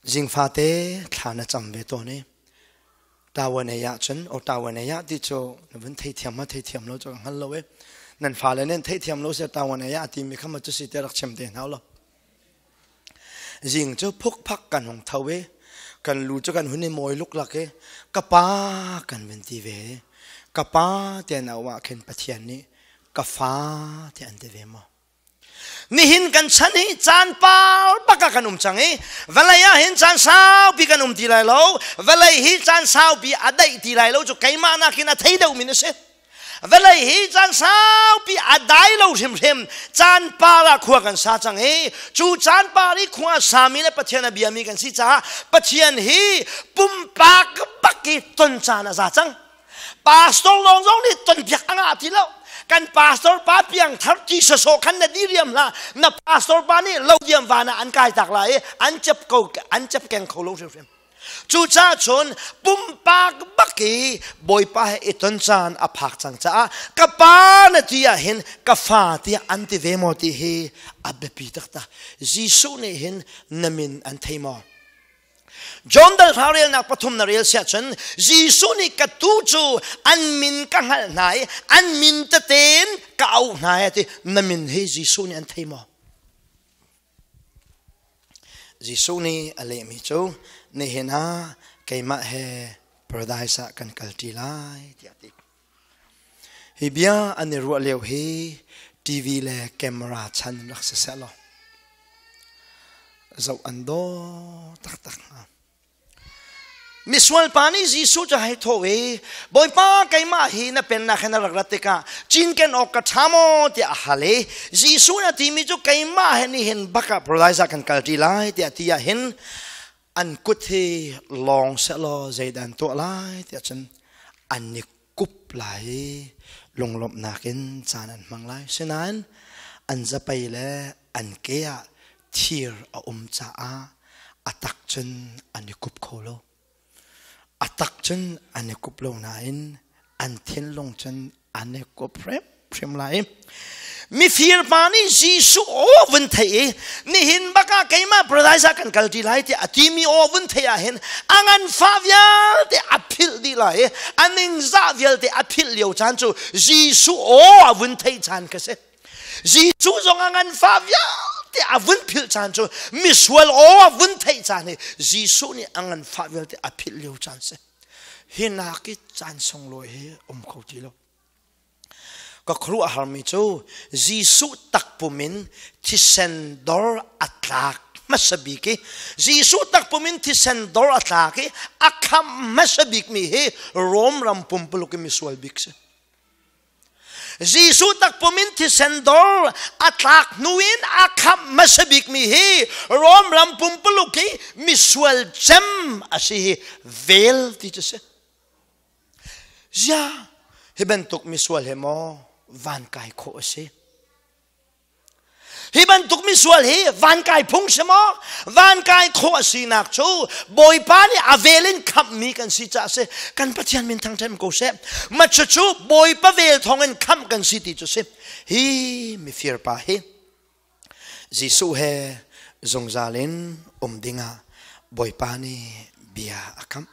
Zingfate thla na cam ve tawn i tawan ei ahcun o tawan ei ah ti cu na vun theithiam ma theithiam lo cu ka hngal lo e. Nan fale nih an theithiam lo sia tawan ei ah timi kha ma cu si te rak chim te hna lo. Zing cu phukphak kan hung tho i kan lu cu kan hun i mawi luklak i ka pa kan vun ti ve. Ka pa tiah na auh ah khin Pathian nih ka fa tiah an ti ve maw? Nihin kan chan hi caan par bak ah kan um cang i vawlei ah hin caan saupi kan um ti lai lo. Vawlei hi caan saupi a daih ti lai lo cu keimah nakin a thei deuhmi na si. Vawlei hi caan saupi a dai lo hrimhrim. Caan par ah khua kan sa cang i cu caan par i khua sami le Pathian a biami kan si caah Pathian hi pumpak bak i ton caan a za cang. Pastor lawng zong nih tonpiak a ngah ti lo. Kan pastor pa piang thar ti sawsawh khan na diriam hlah. Na pastor pa nih lo diam van ah an kai tak lai i an cep ko an cep keng kho lo hrimhrim. Cucaah cun pumpak bak i Bawipa he i ton caan a phak cang caah ka pa na ti ah hin ka fa tiah an ti ve maw ti hi a biapi taktak. Jesuh nih hin na min an thei maw? John dal hra relnak pathum na rel siah cun Jesuh nih ka tu cu an min ka hngalh hna i an min tete in ka auh hna ti na min hi Jesuh nih an thei maw? Jesuh nih a lehmi cu nihin ah keimah he paradise ah kan kalṭi lai tiah a ti. Hi bia an i ruah lio hi TV le camera chan rak si seh law zoh an daw taktak hnga. Misual pa nih Jesuh cu hei thawh i Bawipa keimah hi na pennak he na rak rat tikah cinken awk ka ṭha maw tiah a hal i Jesuh na timi cu keimah he nihin bak ah paradise ah kan kalṭi lai tiah ti ah hin an kut hi lawng sehlaw zeidah an tuah lai tiah cun an i kup lai i lunglawmhnak in caan an hmang lai. Sinain an zapei le an ke ah thir a um caah a tak cun an i kup kho lo. A tak cun an i kup lo nain an thinlung cun an i kup hrimhrim lai. Mifir pa nih Jesuh aw vun theih i nihin bak ah keimah paradise ah kan kal ti lai tiah a timi aw vun theih ah hin a nganfah vialte a philh dih lai i a ningzah vialte a philh lio caan cu Jesuh aw a vun theih caan ka si. Jesuh zong a nganfah vialte a vun philh caan cu misual aw a vun theih caan hi Jesuh nih a nganfah vialte a philh lio caan si. Hi nak i caan sunglawi hi um kho ti lo. Ka khuaruah harmi cu Jesuh takpum in thisen dor a tlak hmasa bik i Jesuh takpum in thisen dor a tlak i a khamh hmasa bikmi hi Rom ram pumpuluk i misual bik si. Jesuh takpum in thisen dor a tlak hnu in a khamh hmasa bikmi hi Rom ram pumpuluk hi misual cem a si hi vel ti cu si. Zia hi bantuk misual he maw van kai khawh a si? Hi bantuk misual hi van kai phung si maw? Van kai khawh a sinak cu Bawipa nih a vel in khamhmi kan si caah si. Kan Pathian min thangṭhat ko seh. Ma cucu Bawipa vel thawng in khamh kan si ti cu si. Hi mifir pa hi Jesuh he zungzal in um dingah Bawipa nih bia a kamh.